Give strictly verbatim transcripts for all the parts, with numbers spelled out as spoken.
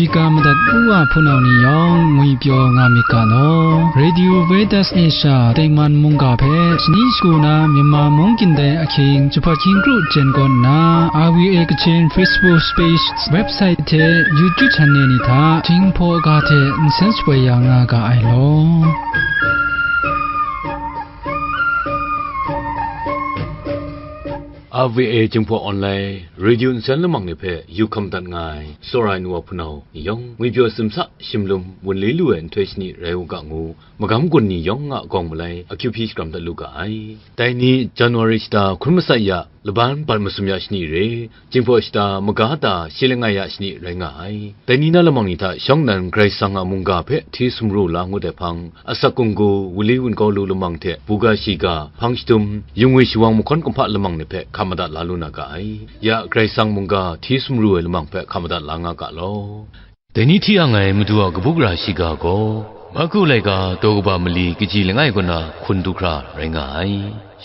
Shiga madat u wa hpunau ni yawng ngwi pyaw nga myit ga law. Radio Veritas Asia Tengman mungga hpe shani shagu na Myanmar mung gindai ahkying jahpat hkying kru jen kaw nna, R V A Kachin Facebook page, website hte YouTube channel ni hta Jinghpaw ga hte nsen shapoi ya nga ga ai law. R V A Jinghpaw Online Radio nsen lamang ni hpe yu hkam dat nga ai, tsawra ai nu wa hpunau ni yawng, ngwi pyaw simsa shimlum wunli lu ai nhtoi shani rai u ga ngu, magam gun ni yawng a gawng malai akyu hpyi shakram dat lu ga ai. Dai ni January shata hkun masat ya laban bat masum ya shani re, Jinghpaw shata maga ta shi langai ya shani rai nga ai. Dai ni na lamang ni hta shawng nnan Karai Kasang a mungga hpe hti sumru la ngut ai hpang, asak gunggu, wunli wunkau lu lamang hte buga shiga, hpang shadum, yungwi shawang mahkawn kumhpa lamang ni hpe hkam madat la lu na ga ai. Ya Karai Kasang mungga hti sumru ai lamang hpe hkam madat la nga ga law. Dai ni hti ang ai Madu a kabu gara shiga gaw, Marku laika daw kaba mali kaji langai kaw na hkun du hkra rai nga ai.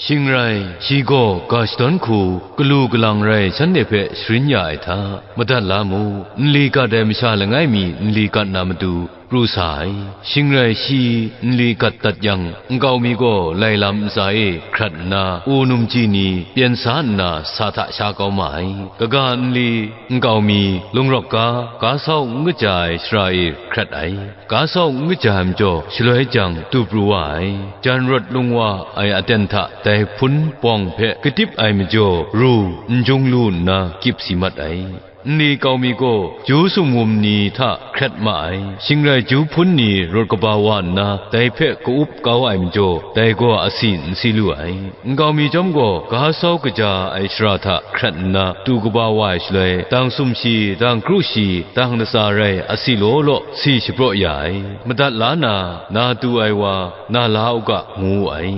Shing rai, shi gaw ga shadawn hku, kalu kalang rai shanhte hpe sharin ya ai hta, madat la mu, nli gat ai masha langai mi nli gat na matu, pru sa ai. Shing rai shi, nli gat dat yang, nkau mi gaw lai lam ntsa e hkrat nna, u numji ni pyen sa nna sa hta sha kau ma ai. Kaga nli, nkau mi, lungrawk ga, ga sau n kaja ai shara e hkrat ai. Ga sau n kaja ai majaw, shaloi jang tu pru wa ai. Jan rawt lung wa ai aten hta dai hpun pawng hpe kadip ai majaw, ru, n jung lu nna kyip si mat ai. Nli kau mi gaw, ju sumwum ni hta hkrat ma ai. Shing rai ju hpun ni rawt kaba wa nna, dai hpe ka-up kau ai majaw, dai gaw asi n si lu ai. Nkau mi chyawm gaw, ga sau kaja ai shara hta hkrat nna, tu kaba wa ai shaloi, dang sumshi, dang kru shi, dang latsa rai, asi law law, si shapraw ya ai. Madat la na, na tu ai wa, na la u ga, ngu wu ai.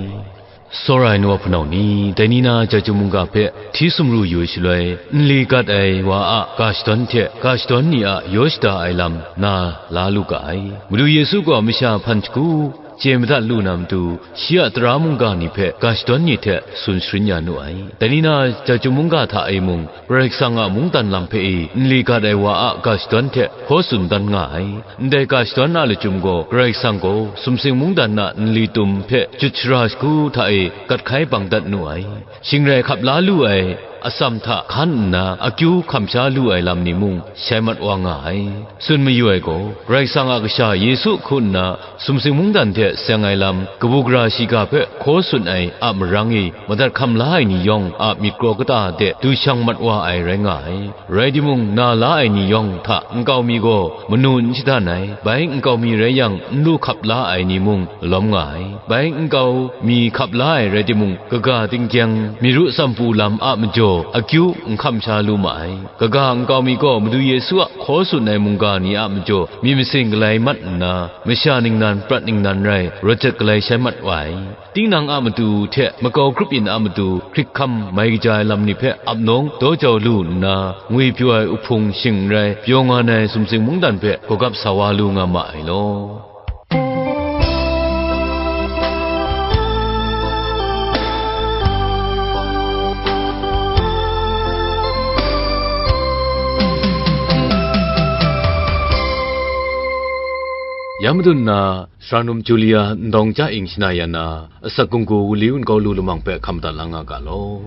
Tsawra ai nu wa hpunau ni, dai ni na Chyeju mungga hpe hti sumru yu ai shaloi, nli gat ai wa a ga shadawn hte ga shadawn ni a yaw shada ai lam na la lu ga ai. Madu Yesu gaw masha hpan shagu chye madat lu na matu, shi a tara mungga ni hpe ga shadawn ni hte tsun sharin ya nu ai. Dai ni na Chyeju mungga hta e mung, Karai Kasang a mungdan lam hpe e nli gat ai wa a ga shadawn hte hkaw tsun dan nga ai. Ndai ga shadawn a lachyum gaw, Karai Kasang gaw sumsing mungdan a nli tum hpe jut shara shagu hta e gat hkai bang dat nu ai. Shing rai hkap la lu ai atsam hta hkan nna akyu hkam sha lu ai lam ni mung shai mat wa nga ai. Tsun mayu ai gaw, Karai Kasang a Kasha Yesu hku nna sumsing mungdan hte seng ai lam, kabu gara shiga hpe hkaw tsun ai a marang e madat hkam la ai ni yawng a myit kraw kata de du shang mat wa ai rai nga ai. Rai timung, na la ai ni yawng hta nkau mi gaw manu n shadan ai. Bai nkau mi rai yang, n lu hkap la ai ni mung lawm nga ai. Bai nkau mi hkap la ai rai timung, kaga tinggyeng, myi ru tsam pru lam a majaw, akyu n hkam sha lu ma ai. Kaga nkau mi gaw Madu Yesu a hkaw tsun ai mungga ni a majaw, myit masin galai mat nna, masha ningnan prat ningnan rai, rawt jat galai shai mat wa ai. Tinang a matu hte makau grup yin a matu hkrit hkam mai kaja ai lam ni hpe ap nawng daw jau lu nna, ngwi pyaw ai uhpung shing n rai, pyaw nga ai sumsing mungdan hpe gawgap sa wa lu nga ma ai law. Ya madun na, Sara num Julia ndawng ja ing shana ya na, asak gunggu wunli wunkau lu lamang hpe hkam madat la nga ga law.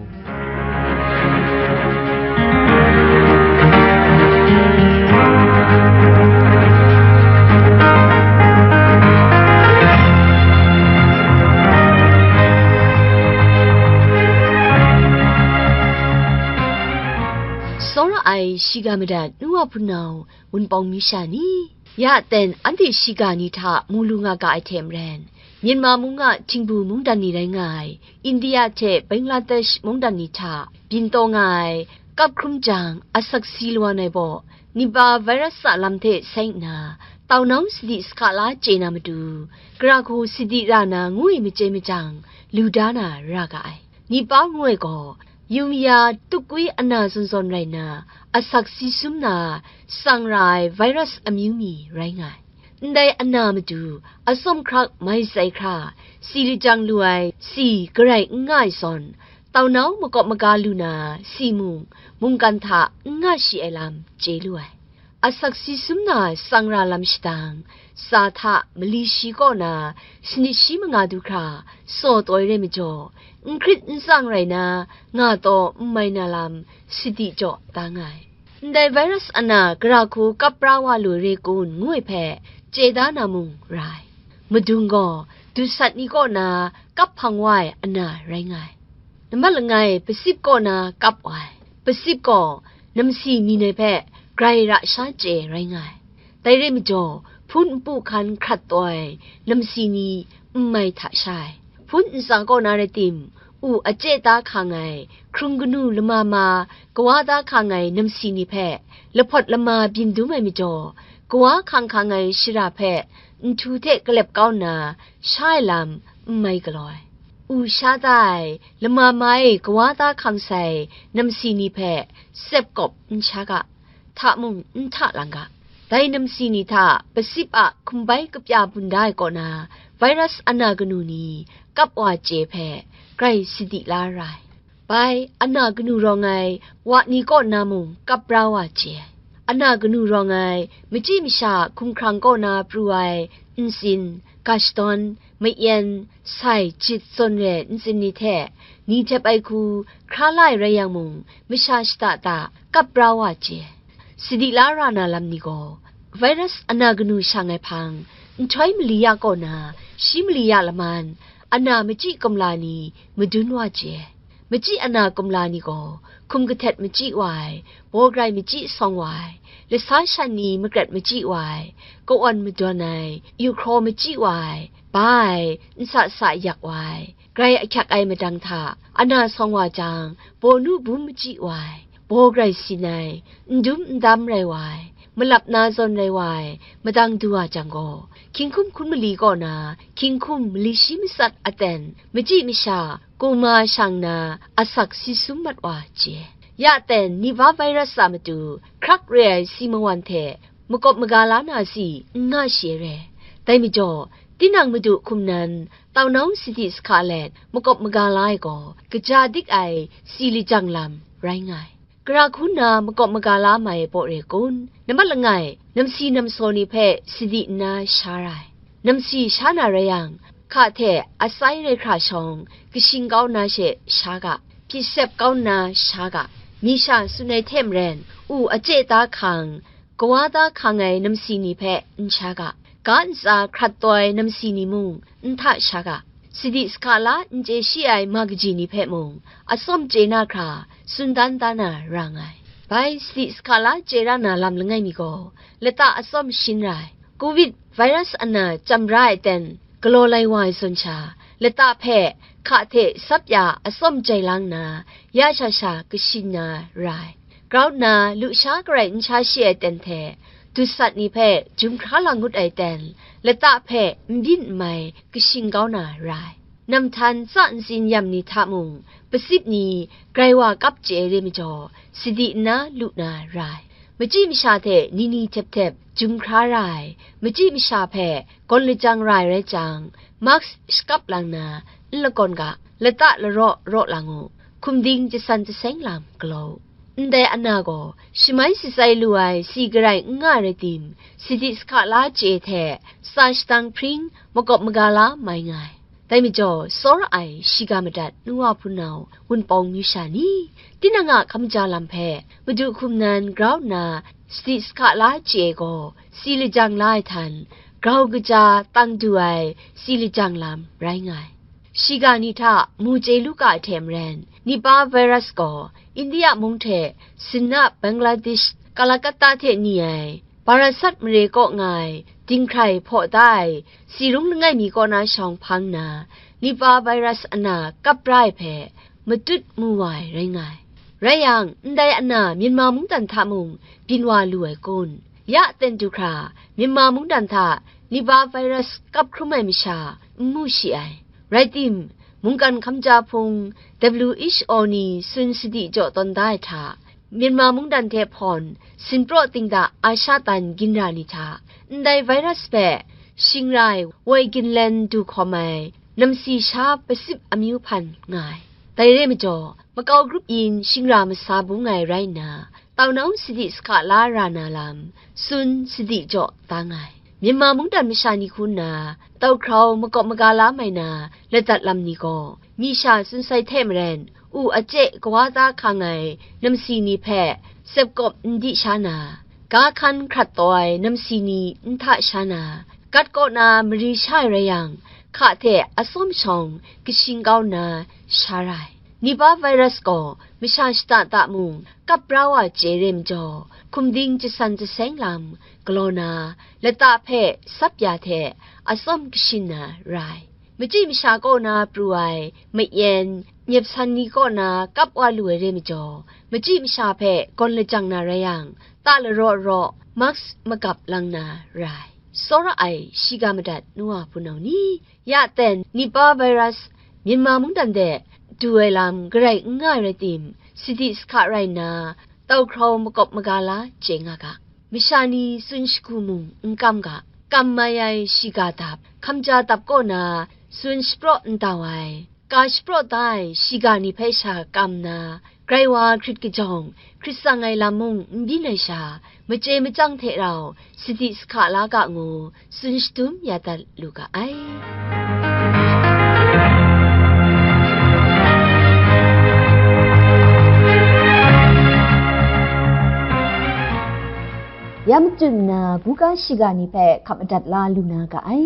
Tsawra ai shiga madat nu wa hpunau wunpawng mi sha ni? Ya ten anhte shiga ni hta mu lu nga ga ai hte maren, Myanmar mung a htingbu mungdan ni rai nga ai, India hte Bangladesh mungdan ni hta byin taw nga ai, kap hkrum jang, asak si lawan ai baw, Nipah virus a lam hte sai nna, taunau sadi sahka la chye na matu, gara hku sadi ra na ngu ai machye machyang, lu da na ra ga ai. Nipah ngu ai gaw, yu maya tukwi ana zawn zawn rai nna, asak si sum na, tsang ra ai virus amyu mi rai nga ai. Ndai ana matu, atsawm hkrak mai tsai hkra, si lajang lu ai si garai n nga ai zawn, taunau makawp maga lu na si mung, mungkan hta n nga shi ai lam chye lu ai. asak si sum na tsang ra lam shadang, tsa hta mali shi kaw na sanit shi manga du hkra saw tawi rai majaw, n hkrit n tsang rai na nga taw n mai na lam sadi jaw da nga ai. Ndai virus ana gara hku kap pra wa lu re kun ngu ai hpe chye da na mung rai. Madung gaw dusat ni kaw na kap hpang wa ai ana rai nga ai. Nambat langai, pasip kaw na kap wa ai. Pasip gaw namsi mi nai hpe grai ra sha chye rai nga ai. Dai rai majaw, hpun npu hkan hkrat taw ai namsi ni n mai hta sha ai. Hpun ntsa kaw na rai tim, u a chye da hkang ai hkrung kanu lama ma, kawa da hkang ai namsi ni hpe lahpawt lama byin dum ai majaw, kawa hkang hkang ai shara hpe nhtu hte kalep kau nna sha ai lam n mai galaw ai. U sha da ai, lama ma e kawa da hkang sai namsi ni hpe sep kawp n sha ga, hta mung n hta lang ga. Dai namsi ni hta pasip a hkumbai kapya bun da ai kaw na virus ana kanu ni kap wa chye hpe grai sadi la ra ai. Bai, ana kanu rawng ai wa ni kaw na mung kap pra wa chye ai. Ana kanu rawng ai machyi masha hkumhkrang kaw na pru ai ntsin, gashdawn, mayen, sai, jit zawn re ntsin ni hte ni htep ai hku hkra la ai rai yang mung, masha shada da kap pra wa chye ai. Sadi la ra na lam ni gaw, virus ana kanu shang ai hpang, nhtoi mali ya kaw na shi mali ya laman, ana machyi kumla ni madun wa chye ai. Machyi ana kumla ni gaw, hkum kahtet machyi wa ai, baw grai machyi sawng wa ai, lasa shan ni makrat machyi wa ai, ka-awn madawn ai, yu hkraw machyi wa ai, ba ai, nsa sa yak wa ai, grai ahkyak ai madang hta ana sawng wa jang, baw nu bum machyi wa ai, baw grai sin ai, n dum n dam rai wa ai, malap na zawn rai wa ai, madang du wa jang gaw, hkying hkum hkun mali kaw na, hkying hkum mali shi matsat aten, machyi masha, kuma shang na, asak si sum mat wa chye. Ya ten, Nipah virus a matu hkrak re ai si mawan hte makawp maga la na si n nga shi ai re. Dai majaw, tinang madu hkum nan, taunau sadi sahka let makawp maga la ai gaw, kaja dik ai si lajang lam rai nga ai. Gara hku nna makawp maga la mai ai baw re kun? Nambat langai, namsi namsaw ni hpe sadi nna sha ra ai. Namsi sha na rai yang, hka hte atsai rai hkra shawng, kashing kau na she sha ga, hpyi sep kau nna sha ga, mi sha tsun ai hte maren, u a chye da hkang, kawa da hkang ai namsi ni hpe n sha ga, ga ntsa hkrat taw ai namsi ni mung n hta sha ga, sadi sahka la n chye shi ai ma kaji ni hpe mung, atsawm chye na hkra tsun dan da na ra nga ai. Bai sadi sahka la chye ra na lam langai mi gaw, lata atsawm shin ra ai. Covid virus ana chyam ra ai ten galaw lai wa ai zawn sha, lata hpe hka hte sap ya atsawm jai lang na, ya sha sha kashin na ra ai. Grau nna lusha garai n sha shi ai ten hte, dusat ni hpe jum hkra lang ngut ai ten, lata hpe n byin n mai kashing kau na ra ai. Namhtan tsa ntsin yam ni hta mung, pasip ni grai wa kap chye ai re majaw, sadi nna lu na ra ai. Machyi masha hte ni ni htep htep jum hkra ra ai, machyi masha hpe gawn lajang ra ai rai jang, mask shakap lang na, n lagawn ga, lata laraw raw lang u, hkum ding jasan jaseng lam galaw u. Ndai ana gaw, shamai shatsai lu ai si garai n nga rai tim, sadi sahka la chye hte, tsa shadang hpring, makawp maga la mai nga ai. Dai majaw, tsawra ai shiga madat nu wa hpunau wunpawng myu sha ni, tinang a hkamja lam hpe madu hkum nan grau nna sadi sahka la chye ai gaw, si lajang la ai htan, grau kaja tang du ai si lajang lam rai nga ai. Shiga ni hta mu chye lu ga ai hte maren, Nipah virus gaw India mung hte Sinna, Bangladesh, Kolkata hte ni ai Barasat mare kaw nga ai dinghkrai hpaw da ai si rung langai mi kaw na shawng hpang nna, Nipah virus ana kap ra ai hpe matut mu wa ai rai nga ai. Rai yang, ndai ana Myanmar mungdan hta mung byin wa lu ai kun? Ya ten du hkra, Myanmar mungdan hta Nipah virus kap hkrum ai masha n mu shi ai. Rai tim, mungkan hkamja hpung W H O ni tsun sadi jaw tawn da ai hta, Myanmar mungdan hte hpawn sinpraw ting da Asha tan ginra ni hta, ndai virus hpe shing ra ai woi ginlen du hkawm ai namsi sha pasip amyu hpan nga ai. Dai re majaw, makau grup yin shingra masa bung ai rai nna, Tau nau sadi sahka la ra na lam, tsun sadi jaw tang ai. Myanmar mungdan masha ni hku nna, tau hkrau makawp maga la mai na ladat lam ni gaw, mi sha tsun sai hte maren, u a chye kawa ta hkang ai namsi ni hpe sepkawp n di sha na, ga hkan hkrat taw ai namsi ni n hta sha na, gat kaw na mari sha ai rai yang, hka hte atsawm shawng kashing kau nna sha ra ai. Nipah virus gaw masha shada da mung, kap bra wa chye re majaw, hkum ding jasan jaseng lam galaw na, lata hpe sap ya hte atsawm kashin na ra ai. Machyi masha kaw na pru ai mayen, nyep san ni kaw na kap wa lu ai re majaw, machyi masha hpe gawn lajang na rai yang, ta laraw raw, mask magap lang na ra ai. Tsawra ai shiga madat nu wa hpunau ni, ya ten Nipah virus Myanmar mungdan de du ai lam garai n nga ai rai tim, sadi sahka rai nna, tau hkrau makawp maga la chye nga ga. Masha ni tsun shagu mung n kam ga, kam mai ai shiga dap, hkamja dap kaw na tsun shapraw n tau ai, ka shapraw da ai shiga ni hpe sha kam na, grai wa hkrit kajawng, hkrit tsang ai lam mung n byin ai sha, machye machyang hte rau sadi sahka la ga ngu, tsun shadum ya dat lu ga ai. Ya matut nna, buga shiga ni hpe hkap madat la lu na ga ai.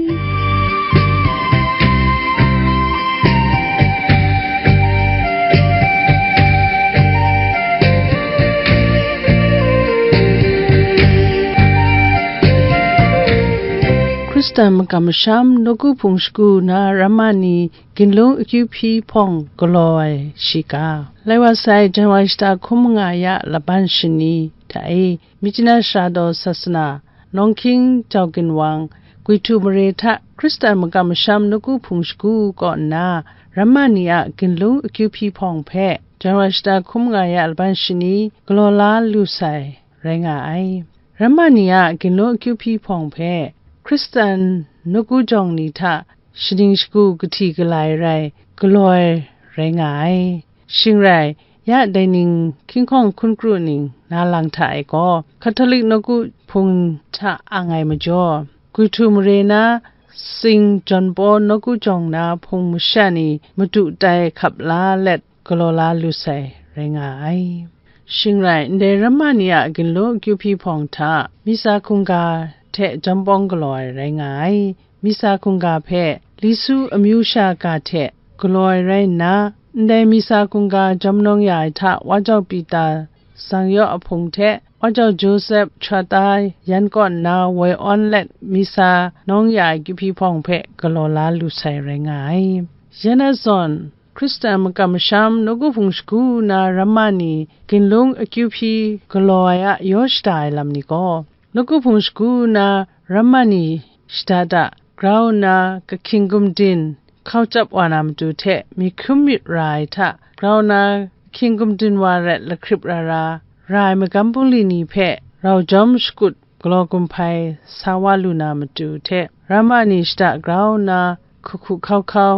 Hkristan makam masham nawku hpung shagu na ramma ni ginlung akyu hpyi hpawng galaw ai shiga. Lai wa sai, Janwari shata hkun manga ya laban shani hta e, Myitkyina Sara daw Sasana, Nawng Hkying Jau Ginwang, Gwi Htu mare hta Hkristan makam masham nawku hpung shagu kaw nna, ramma ni a ginlung akyu hpyi hpawng hpe Janwari shata hkun manga ya laban shani galaw la lu sai rai nga ai. Ramma ni a ginlung akyu hpyi hpawng hpe Hkristan nawku jawng ni hta shaning shagu kahti kalai rai galaw ai rai nga ai. Shing rai, ya dai ning hkying hkawng hkun kru ning na lang hta e gaw, Catholic nawku hpung hta ang ai majaw, Gwi Htu mare na Sing John Paul nawku jawng na hpung masha ni madu tai hkap la let galaw la lu sai rai nga ai. Shing rai, ndai ramma ni a ginlung akyu hpyi hpawng hta misa hkungga hte jawm pawng galaw ai rai nga ai. Misa hkungga hpe Lisu amyu sha ga hte galaw ai rai nna, ndai misa hkungga jawm nawng ya ai hta Wa Jau Pita Sangyaw ahpung hte Wa Jau Josep Chata yan kaw nna woi awn let misa nawng ya ai kyu hpyi hpawng hpe galaw la lu sai rai nga ai. Yana zawn, Hkristan makam masham nawku hpung shagu na ramma ni ginlung akyu hpyi galaw ai a yaw shada ai lam ni gaw, nawku hpung shagu na ramma ni shada da grau nna kahkying gumdin hkau chyap wa na matu hte myit hkrum myit ra ai hta grau nna kahkying gumdin wa ret lahkrip ra ra, ra ai magam bungli ni hpe rau jawm shakut galaw gumhpai sa wa lu na matu hte, ramma ni shada grau nna hku hku hkau hkau,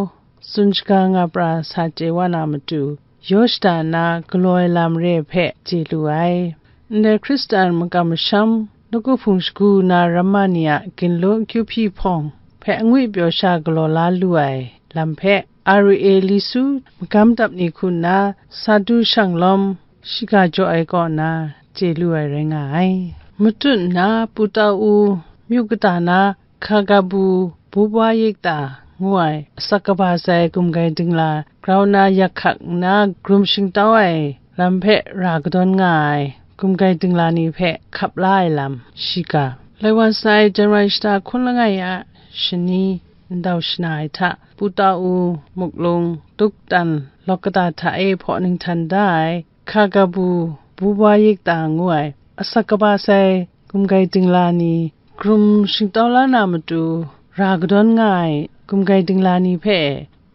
tsun shaga nga pra sa chye wa na matu, yaw shada nna galaw ai lam re hpe chye lu ai. Ndai Hkristan makam masham nawku hpung shagu na ramma ni a ginlung akyu hpyi hpawng hpe angwi pyaw sha galaw la lu ai lam hpe, R A Lisu magam dap ni hku nna sa du shang lawm shiga jaw ai kaw na chye lu ai rai nga ai. Matut nna Pu Tau U myu kata na Hkagabu Bubwa Yikta ngu ai asak kaba sai gumgai dingla grau na yak hkak nna grum shingtau ai lam hpe ra kadawn nga ai gumgai dingla ni hpe hkap la ai lam shiga. Lai wa sai, Janwari shata hkun langai a shani ndau shana ai hta, Pu Tau U, Muklung, Tuktan, Lawkata hta e hpaw ninghtan da ai, Hkagabu Bubwa Yikta ngu ai, asak kaba sai gumgai dingla ni, grum shingtau la na matu ra kadawn nga ai gumgai dingla ni hpe,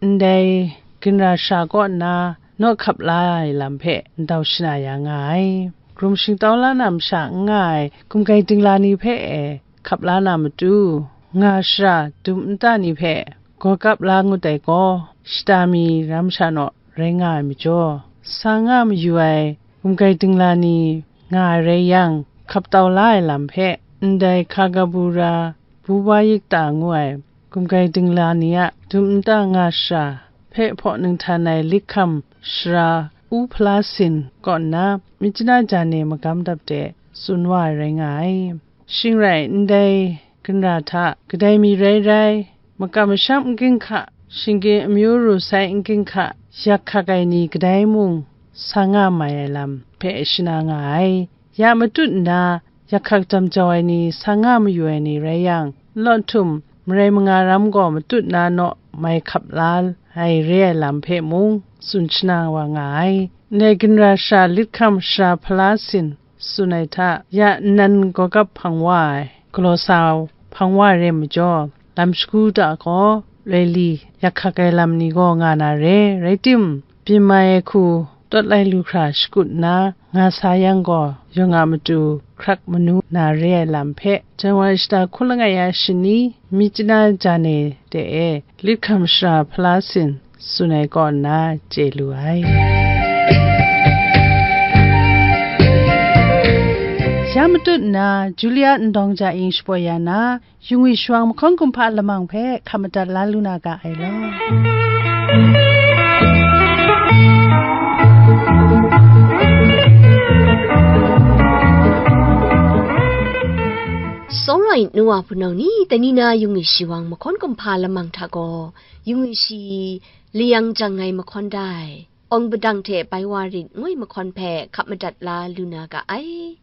ndai ginra sha kaw nna naw hkap la ai lam hpe ndau shana ya nga ai. Grum shingtau la na masha n nga ai gumgai dingla ni hpe e hkap la na matu, nga shara dum nta ni hpe gaw kap la ngut ai gaw, shata mi ram sha naw rai nga ai majaw, sa nga mayu ai gumgai dingla ni nga ai rai yang, hkap tau la ai lam hpe, ndai Hkagabura Buba Yikta ngu ai gumgai dingla ni a dum nta nga shara hpe hpawning htan ai lit hkam shara u hpala sin kaw nna, Myitkyina Jane magam dap de tsun wa ai rai nga ai. Shing rai, ndai ginra hta kadai mi rai rai, makam masham n ginhka, shinggyim amyu ru sai n ginhka, yak hkak ai ni kadai mung sa nga mai ai lam hpe shana nga ai. Ya matut nna, yak hkak jam jau ai ni, sa nga mayu ai ni rai yang, nlawt htum marai manga ram gaw matut na naw mai hkap la ai re ai lam hpe mung tsun shana wa nga ai. Ndai ginra shara lit hkam shara hpala sin tsun ai hta, ya nnan gawgap hpang wa ai, galaw sa hpang wa ai re majaw, lam shagu hta gaw loi li yak hkak ai lam ni gaw nga na re, rai tim, byin mai ai hku tawt lai lu hkra shakut nna nga sa yang gaw, yawng a matu hkrak manu na re ai lam hpe, Janwari shata hkun langai ya shani, Myitkyina Jane de e, lit hkam shara hpala sin tsun ai kaw nna chye lu ai. Ya matut nna, Julia Ndawng Ja Ing shapoi ya na, Yungwi Shawang Mahkawn Kumhpa lamang hpe hkap madat la lu na ga ai law. Tsawra ai nu wa hpunau ni, tani na Yungwi Shawang Mahkawn Kumhpa lamang hta gaw, Yungwi Shi layang jang ai mahkawn dai, Awng Padang hte Bai Wa Rit ngu ai mahkawn hpe hkap madat la lu na ga ai.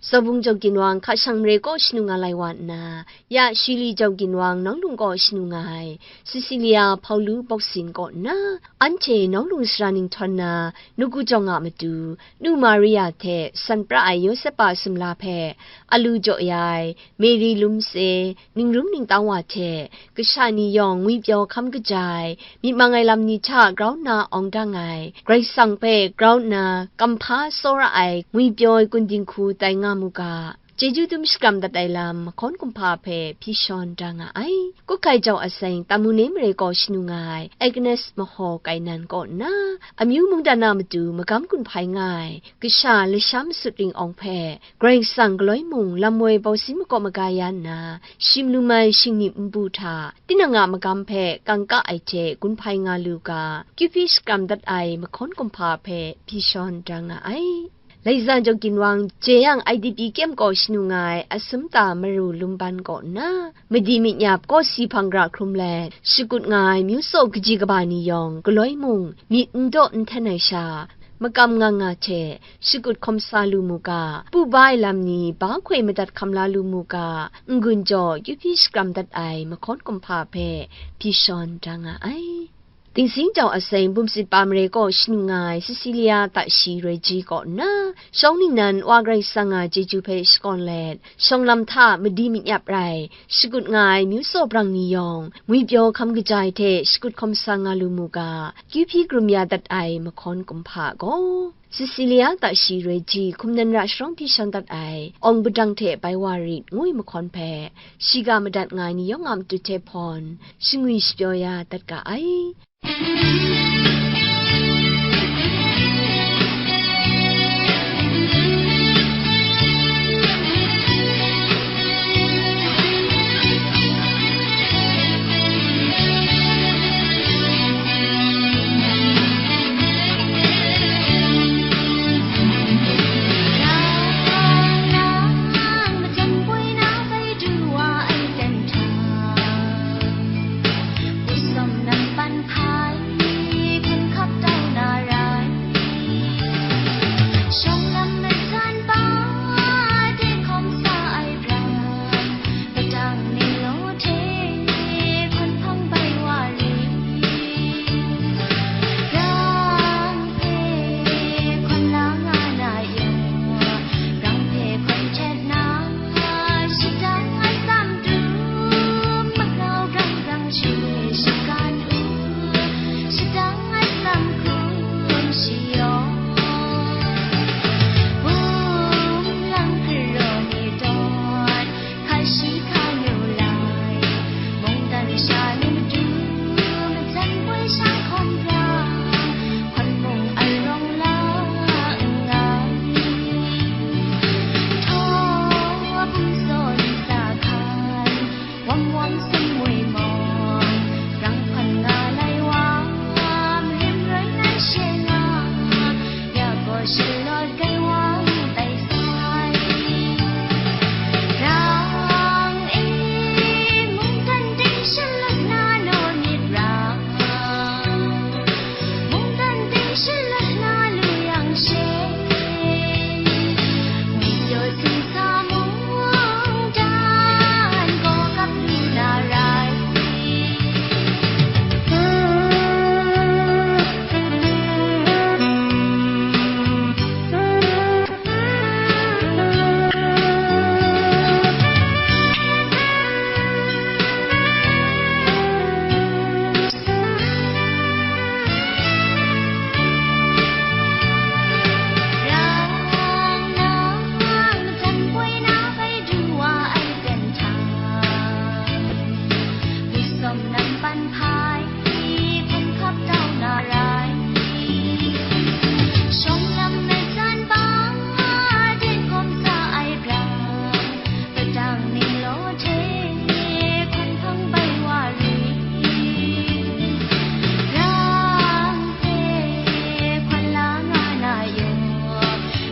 Sawbung Jau Ginwang hka shang mare kaw shanu nga lai wa nna, ya Shili Jau Ginwang nawng lung kaw shanu nga ai, Cecilia Hpaulu Bawksin kaw nna, anhte nawng lung sara ninghtawng na, nawku jawng a matu, Nu Maria hte san pra ai Yawsep a sumla hpe, alu jaw ya ai, Mary Lumse, ningrum ningtang wa hte, kasha ni yawng ngwipyaw hkam kaja ai, myit mang ai lam ni hta grau nna awng dang ai, Karai Kasang hpe grau nna kamhpa tsawra ai ngwipyaw ai kun dinghku tai nga mu ga, chyeju dum shakram dat ai lam mahkawn kumhpa hpe hpyi shawn da nga ai. Kut hkai jau aseng Tamu Nei mare kaw shanu nga ai Agnes Mahaw Kainan kaw nna, amyu mungdan a matu magam gun hpai nga ai, kasha lasha masut ring awng hpe, Karai Kasang galoi mung lam woi bawsin makaw maga ya nna, shim lu mai shingnip npu hta, tinang a magam hpe kangka ai hte gun hpai nga lu ga, kyu hpyi shakram dat ai mahkawn kumhpa hpe hpyi shawn da nga ai. Laiza Jau Ginwang, jeyang I D P kyem kaw shanu nga ai Asumta Maru Lumban kaw nna, madi myit nyap kawsi hpang gra hkrum let, shakut nga ai myu tsaw kaji kaba ni yawng, galoi mung myit n daw n hten ai sha, makam nga nga hte shakut hkawm sa lu mu ga, pu ba ai lam ni ba hkoi madat hkam la lu mu ga, n-gun jaw kyu hpyi shakram dat ai mahkawn kumhpa hpe hpyi shawn da nga ai. Dingsing jau aseng bumsit pa mare kaw shanu nga ai Cecilia Tashi Roi Ji kaw nna, shawng ningnan Wa Karai Kasang a chyeju hpe shakawn let, shawng lam hta madi myit nyap rai, shakut nga ai myu tsaw brang ni yawng, ngwipyaw hkam kaja ai hte shakut hkawm sa nga lu mu ga, kyu hpyi krum ya dat ai mahkawn kumhpa gaw, Cecilia Tashi Roi Ji, hkum nan ra sharawng hpyi shawn dat ai, Awng Padang hte Bai Wa Rit ngu ai mahkawn hpe, shiga madat nga ai ni yawng a matu hte hpawn, shangwi shapyaw ya dat ga ai. Nan pan hpai, hpun hkap tau na rai. Shawng lam na san bang, den hkawm sa ai brang, padang ni law hte, hkun hpang bai wa ri. Rang hpe hkwan la nga na yawng,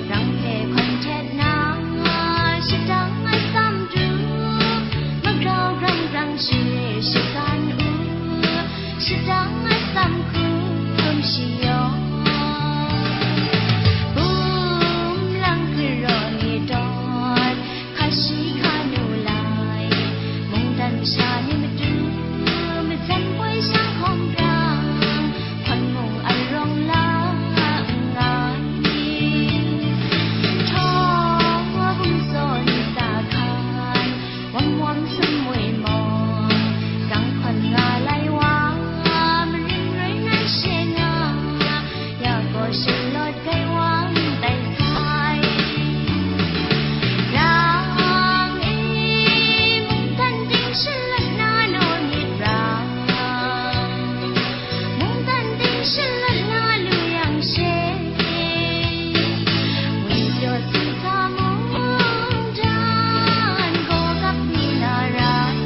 rang hpe hkwan htet na, shadang atsam du, magrau grang grang shi shagan u, shadang atsam hkum shi yawng. Bum lang garaw ni tawn, hkashi hkanu lai, mungdan sha ni matu, majan poi shang hkawm brang, hkwan mung arawng la nngai. Htaw bungsaw ni sa hkan, wam wam sumwi maw, kang hkwan nga lai wa, maring rai ngai she nga, ya gaw shalawt gai wa ndai sai. Rang e, mungdan ting shalawt na naw myit rang, mungdan ting shalawt na lu yang she, ngwi pyaw si sa mungdan gaw gap ni na rai.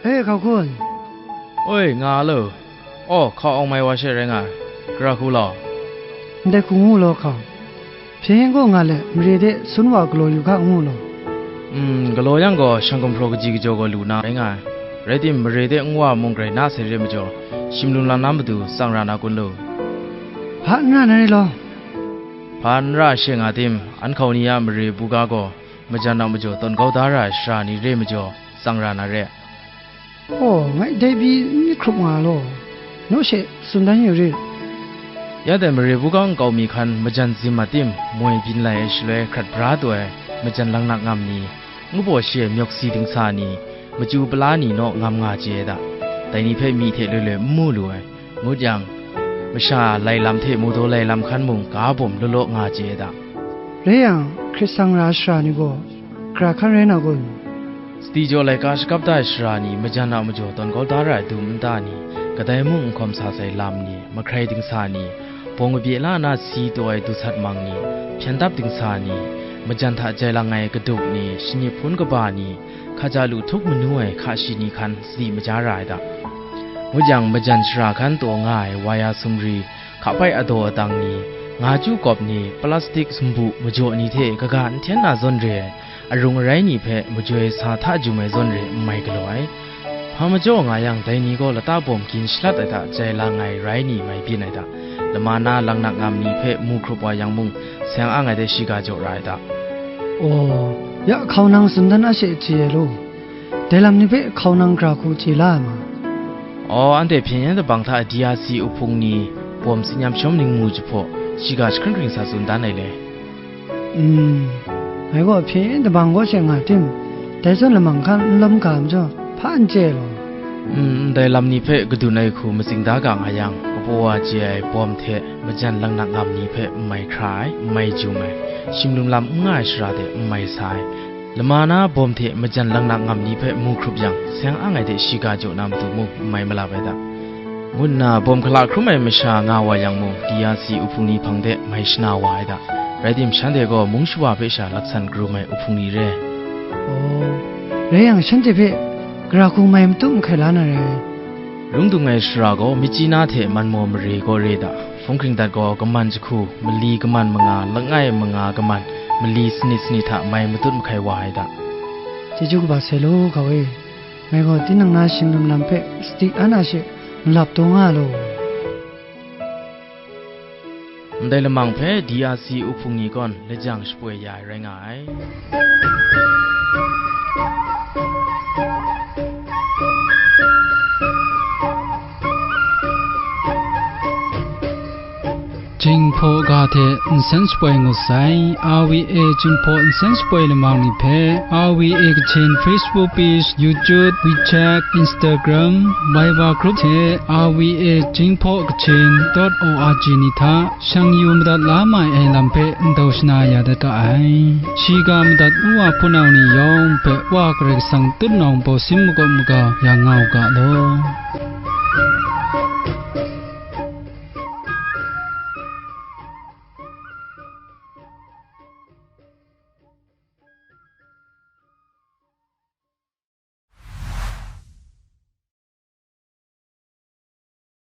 E, hkau hkun. Oi, nga a lo. Aw, hkau awng mai wa she rai nga ai. Gara hku law. Ndai hku ngu law hkau. Hpyen gaw nga let, mare de sun wa galaw yu ga ngu law. Mm, galaw yang gaw, shang gumhpraw kaji kajaw gaw lu na rai nga ai. Rai tim, mare de nwa mung grai na sai re majaw, shim lum lam na matu tsang ra na kun lu. Hpa n ra na re law. Hpa n ra she nga tim, an hkau ni a mare buga gaw, majan a majaw tawn kau da ra ai sara ni re majaw, tsang ra na re. Aw, ngai dai pyi n myit hkrup nga law, naw she tsun dan yu rit. Ya dai mare buga nkau mi hkan majan zim a tim moi byin lai ai shaloi hkrat bra taw ai majan laknak ngam ni, ngu baw shi ai myawk si dingsa ni, machyu pala ni naw ngam nga chye ai da. Dai ni hpe myi hte loi loi n mu lu ai. Ngut yang, masha lai lam hte mu daw lai lam hkan mung ga bawm law law nga chye ai da. Rai yang, hkrit sang ra ai sara ni gaw, gara hkan rai na kun? Sadi jaw laika shakap da ai sara ni majan a majaw tawn kau da ra ai dum nta ni, kadai mung n hkawm sa sai lam ni, mahkrai dingsa ni, bawng kabye la na si taw ai dusat mang ni, hpyen dap dingsa ni, majan hta jai lang ai kadup ni, shanip hpun kaba ni, hkaja lu htup manu ai hka shi ni hkan sadi maja ra ai da. Ngut yang, majan shara hkan taw nga ai waya sumri, hkapai adaw adang ni, nga chyu kawp ni, plastik sumbu majaw ni hte kaga n hten na zawn re ai, arung arai ni hpe majoi sa hta jum ai zawn re n mai galaw ai. Hpa majaw nga yang, dai ni gaw lata bawm gin shalat ai hta jai lang ai rai ni mai byin ai da. Lama na laknak ngam ni hpe mu hkrup wa yang mung, seng ang ai de shiga jaw ra ai da. Aw, ya hkau nang tsun dan a she chye ai law. Dai lam ni hpe hkau nang gara hku chye la ai ma? Aw, anhte hpyen yen dabang hta D R C uhpung ni bawm tsin yam shawm ning mu jahpaw, shiga jahkring hkring sa tsun dan ai le. Mm, ngai gaw hpyen yen dabang gaw she nga tim, dai zawn lamang hkan n lawm ga majaw, hpa n chye ai law. Mm, ndai lam ni hpe kadun ai hku matsing da ga nga yang, kapaw wa chye ai bawm hte majan laknak ngam ni hpe n mai hkra ai, n mai jum ai, shim lum lam n nga ai shara de n mai sa ai, lama na bawm hte majan laknak ngam ni hpe mu hkrup yang, seng ang ai de shiga jaw na matu mung n mai malap ai da, ngu nna bawm hkala hkrum ai masha nga wa yang mung, D R C uhpung ni hpang de mai shana wa ai da. Rai tim, shanhte gaw mung shawa hpe sha laksan karum ai uhpung ni re. Aw, rai yang, shanhte hpe gara hku mai matu mahkai la na re. Lung dung ai shara gaw, Myitkyina hte Manmaw mare kaw re da. Hpung hkring dat gaw, kaman jahku, mali kaman manga, langai manga kaman, mali sanit sanit hta mai matut mahkai wa ai da. Chyeju kaba sai law, hkau e. Ngai gaw tinang na shim lum lam hpe sadi an a she ngalap taw nga law. Ndai lamang hpe D R C uhpung ni gaw lajang shapoi ya ai rai nga ai. Jinghpaw ga hte nsen shapoi ngut sai. R V A Jinghpaw nsen shapoi lamang ni hpe R V A Kachin Facebook page, YouTube, WeChat, Instagram, Viber group hte R V A Jinghpaw Kachin dot O R G ni hta shang yu madat la mai ai lam hpe ndau shana ya dat ga ai. Shiga madat ngu wa hpunau ni yawng hpe Wa Karai Kasang tutnawng bawsin makawp maga ya nga u ga law.